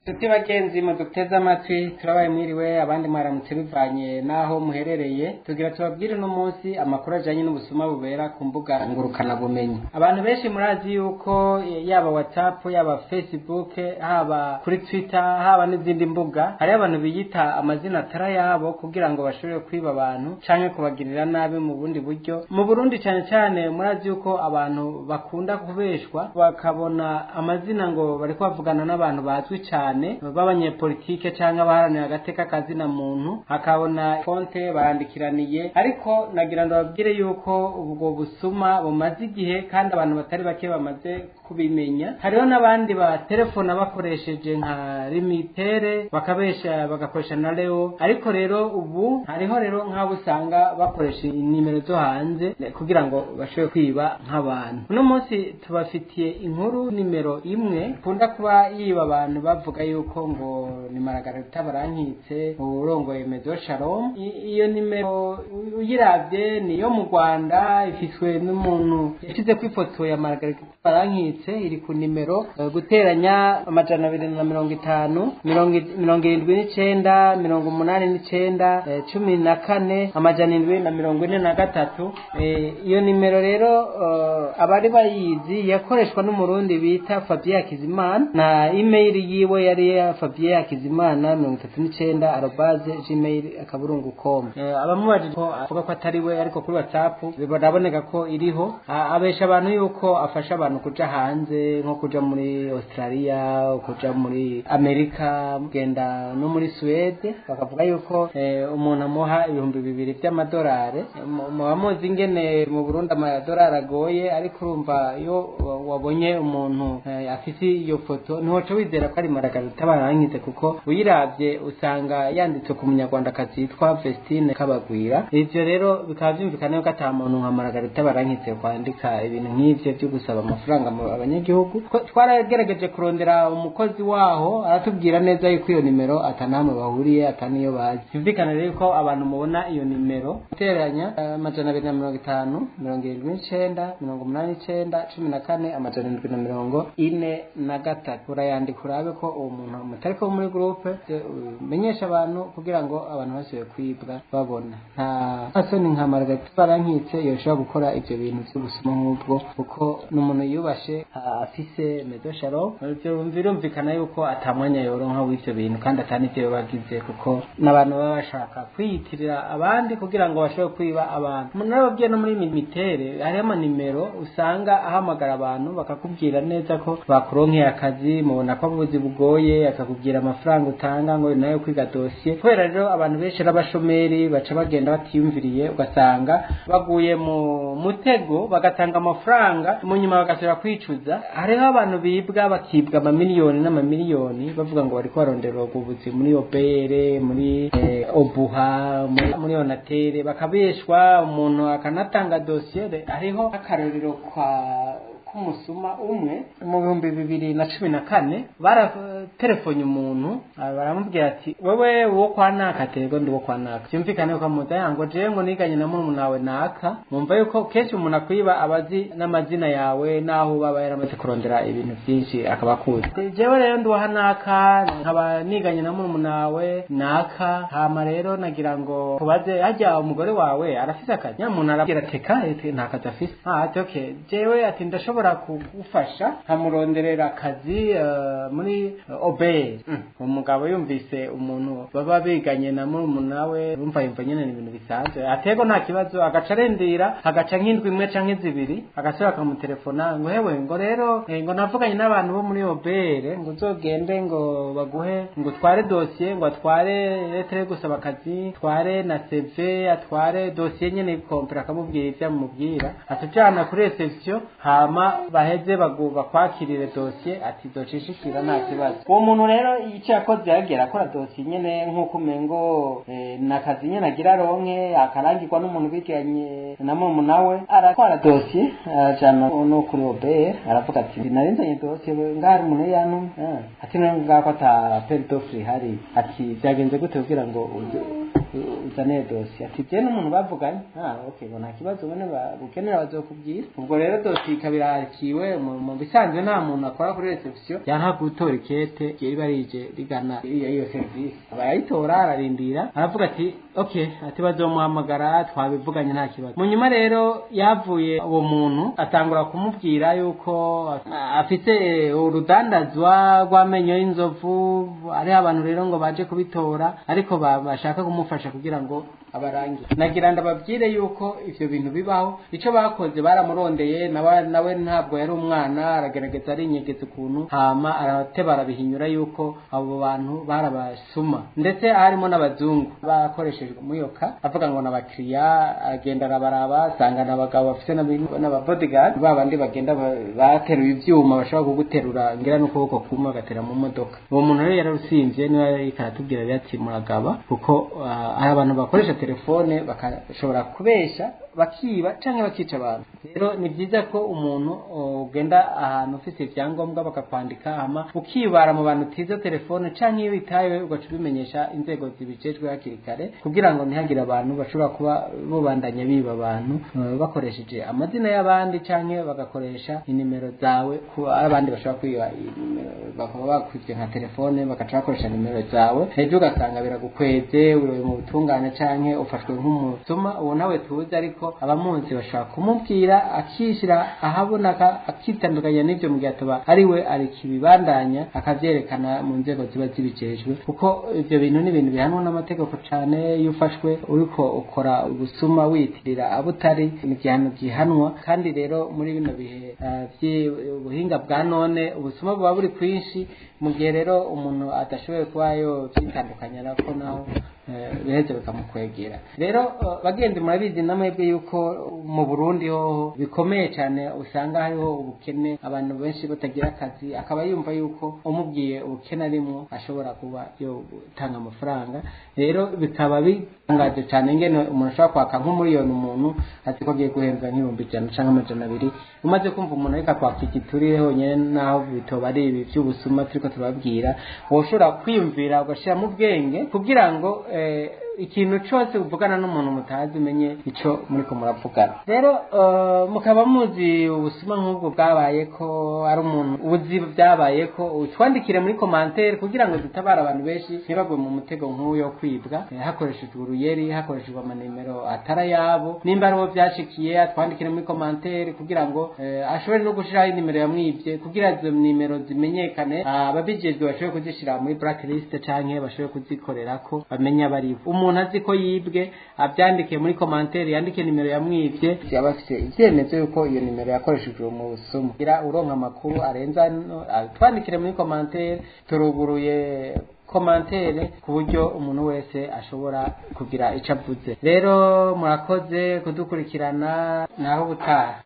Nshuti bagenzi muduteze amatwi, turabaye mwiriwe, abandi mwaramutse bivanye n'aho muherereye. Tugira tubabwire uno munsi amakuru ajanye n'ubusuma bubera ku mbuga ngurukanabumenyi. Abantu benshi murazi yuko yaba WhatsApp, yaba Facebook, haba kuri Twitter, haba n'izindi mbuga, hariho abantu biyita amazina atari ayabo kugira ngo bashobore kwiba abantu canke kubagirira nabi mu bundi buryo. Mu Burundi cane cane murazi yuko abantu bakunda kubeshwa, bakabona amazina ngo bariko bavugana n'abantu bazwi cane b'abanyepolitike canke abaharanira agateka kazina muntu, akabona konte barandikiraniye. Ariko nagira ngo babwire yuko ubwo busuma bumaze igihe kandi abantu batari bake bamaze kubimenya. Hariho n'abandi baterefona bakoresheje nka limitere, bakabesha bagakoresha na leo. Ariko rero ubu hariho rero nk'abo usanga bakoresha inimero zo hanze kugira ngo bashobore kwiba nk'abantu. Uno munsi tubafitiye inkuru nimero imwe ikunda kuba yiba abantu, bavuga yuko ngo ni Maragarita Barankitse urongoye Mezo Shalom. Iyo nimero uyiravye ni iyo mu Rwanda, ifiswe n'umuntu yashize ku ifoto ya Maragarita Barankitse, iri ku nimero guteranya 250 79 89 14 743. Iyo nimero rero abari bayizi yakoreshwa n'Umurundi bita Fabien Hakizimana, na email yiwe yari ya Fabien Hakizimana 39@gmail.com. Abamubajije ko avuga ko atari we, ariko kuri WhatsApp biraboneka ko iriho. Abesha abantu yuko afasha abantu kuja hanze, nko kuja muri Australia, kuja muri Amerika, kugenda no muri Suwede. Bakavuga yuko umuntu amuha 2000 vy'amadolari. Muba muzi ingene mu Burundi amadolari agoye, ariko urumva iyo wabonye umuntu afise iyo foto ntiwoca wizera ko ari Maragarita Barankitse, kuko uyiravye usanga yanditse ku Munyarwandakazi yitwa Vestine Kabagwira. Ivyo rero bikaba vyumvikana yuko ata muntu nka Maragarita Barankitse kwandika ibintu nk'ivyo vyo gusaba amafaranga mu abanyagihugu. Twaragerageje kurondera umukozi waho, aratubwira neza yuko iyo nimero atanamwe bahuriye, ataniyo bazi. Vyumvikana rero yuko abantu mubona iyo nimero guteranya 250 79 89 14 743, urayandika urabe ko uwo muntu mutariko muri groupe, umenyesha abantu kugira ngo abantu basubiye kwibwa babona. Nta soni nka Margarita Barankitse yoshobora gukora ivyo bintu vy'ubusuma nk'ubwo, kuko n'umuntu yubashe afise Mezo Shalom. Ivyo birumvikana yuko ata mwanya yoronka w'ivyo bintu kandi ata n'ivyo yoba agize, kuko n'abantu baba bashaka kwiyitirira abandi kugira ngo bashobore kwiba abantu. Narababwiye no muri mitere hariho amanimero usanga ahamagara abantu bakakubwira neza ko bakuronkeye akazi, mubona ko ubuzi bugoye, akakubwira amafaranga utanga ngo nayo kwiga dosiye. Kubera rero abantu benshi ari abashomeri, baca bagenda batiyumviriye, ugasanga baguye mu mutego bagatanga amafaranga, mu nyuma bagasubira kwicuza. Hariho abantu bibwa, bakibwa amamiliyoni n'amamiliyoni, bavuga ngo bariko barondera ubuzi muri OBR, muri Obuha, muri Onatere, bakabeshwa, umuntu akanatanga dosiye. Hariho akarorero kwa k'umusuma umwe mu 2014, baraterefonye umuntu baramubwira ati: "Wewe wo kwa naka?" "Tego, ndi wo kwa naka." Vyumvikane ko amuza ngo: "Jewe ngo niganye na murumuna wawe naka." Mumva yuko kenshi umuntu akwiba abazi n'amazina yawe n'aho uba, aba yaramaze kurondera ibintu vyinshi akaba akuzi. "Jewe rero ndi uwa naka, nkaba niganye na murumuna wawe naka, hama rero nagira ngo kubaze harya umugore wawe arafise akazi?" Nyamuntu arabwira ati: "Ka nta kazi afise." "Ah," ati, "okay, jewe," ati, "ndashobora kugufasha nkamuronderera akazi muri OBR." Umugabo yumvise umuntu baba biganye na murumuna we, urumva yumva nyene ni ibintu bisanzwe, atego nta kibazo. Agaca arindira, agaca nk'indwi imwe canke zibiri, agasubira akamutelefona ngo: "Hewe," ngo, "rero ngo navuganye n'abantu bo muri OBR, ngo uzogende ngo baguhe, ngo utware dosiye, ngo atware lettre yo gusaba akazi, atware na CV, atware dosiye nyene complet." Akamubwira ivyo amubwira, atujana kuri reception, hama baheze bakwakirire dosiye, ati zocishikira nta kibazo. Uwo muntu rero icyo yakoze, yagiye arakora dosiye nyene nk'uko umengo nakazi nyene agira aronke, akarangirwa n'umuntu biganye na murumuna we. Aratwara dosiye, arajana no kuri OBR, aravuga ati: "Narinzanye dosiye ngaho hari umuntu yantumye." Ati: "None ngaho ko ata appel d'offre ihari?" Ati: "Byagenze gute kugira ngo uze Uzane dosiye. Ati je n'umuntu bavuganye. Ah, okay, ngo nta kibazo, ubone bagukenera bazokubwira. Ubwo rero dosiye ikaba irakiwe. Mu bisanzwe nta muntu akora kuri réception yanka gutora ikete riba rije rigana iyo service. Barayitora, ararindira, aravuga ati okay, ati bazomuhamagara, twabivuganye, nta kibazo. Mu nyuma rero yavuye uwo muntu atangura kumubwira yuko afite urudandazwa rw'amenyo y'inzovu, hariho abantu rero ngo baje kubitora, ariko bashaka kumufasha kugira ngo abarangire. Nagira ndababwire yuko ivyo bintu bibaho. Ico bakoze, baramurondeye, nawe ntabwo yari umwana, aragerageza arinyegeza ukuntu, hama arateba arabihinyura yuko abo bantu barabasuma, ndetse harimo n'abazungu bakoreshejwe muyoka. Avuga ngo n'abakiriya, agenda arabaraba, asanga n'abagabo bafise n'aba bodyguard, ba bandi bagenda bateruye ivyuma, bashobora kuguterura ngira n'ukuboko kumwe bagatera mu modoka. Uwo muntu rero yararusimvye, niwe yariko aratubwira rero ati muragaba, kuko hari abantu bakoresha telefone bakashobora kubesha, bakiba canke bakica abantu. Rero ni byiza ko umuntu ugenda ahantu ufise ivyangombwa bakakwandika, hama ukibara mu bantu utiza telefone, canke iyo itaye ugaca ubimenyesha inzego zibijejwe hakiri kare, kugira ngo ntihagire abantu bashobora kuba bobandanya biba abantu bakoresheje amazina y'abandi canke bagakoresha inimero zawe. Ku abandi bashobora kwiba inimero, bakaba bakwivye nka telefone, bagaca bakoresha nimero zawe, ejo ugasanga biragukweze, uri mu butungane canke ufashwe nk'umusuma. Uwo nawe tuzi, ariko abamunsi bashobora kumubwira akishyira ahabona, akitandukanya n'ibyo, mu gihe atoba ari we arikibibandanya, akavyerekana mu nzego ziba zibijejwe, kuko ivyo bintu ni ibintu bihanwa n'amategeko cane. Iyo ufashwe uriko ukora ubusuma wiyitirira abo utari, ni igihano gihanwa. Kandi rero muri bino bihe vy'ubuhinga bwa none, ubusuma buba buri kwinshi. Mu gihe rero umuntu adashoboye kuba yovyitandukanya nako, naho biheze bikamukwegera. Rero bagenzi, murabizi namwebwe yuko mu Burundi hoho bikomeye cyane, usanga hariho ubukene, abantu benshi batagira akazi, akaba yumva yuko umubwiye ubukene arimwo ashobora kuba yotanga amafaranga. Rero bikaba bitangaje cyane ingene umuntu ashobora kwaka nk'umuriyoni umuntu azi ko agiye guhembwa nk'ibihumbi 100 canke 200. Umaze kumva umuntu ariko akwaka igiturire honyine, naho bitoba ari ibi by'ubusuma turiko turababwira, woshobora kwiyumvira ugashiramo ubwenge kugira ngo ikintu cose uvugana n'umuntu mutazi umenye ico muriko muravugana. Rero mukaba muzi ubusuma nk'ubwo bwabaye ko ari umuntu ubuzi byabaye ko, utwandikire muri commentaire kugira ngo dutabare abantu benshi ntibagwe mu mutego nk'uyo wo kwibwa hakoreshejwe uruyeri, hakoreshejwe amanimero atari ayabo. Nimba ari uwo byashikiye, atwandikire muri commentaire kugira ngo ashobore no gushiraho inimero yamwibye, kugira izo nimero zimenyekane, ababijejwe bashobore kuzishira muri blacklist canke bashobore kuzikorerako bamenye abaribo. Umuntu azi ko yibwe abyandike muri commentaire, yandike nimero yamwibye, yaba afise ivyemezo yuko iyo nimero yakoreshejwe mu busuma. Gira uronka amakuru arenza ano, atwandikire muri commentaire. Turuguruye commentaire ku buryo umuntu wese ashobora kugira ico avuze. Rero murakoze kudukurikirana, naho ubutaha.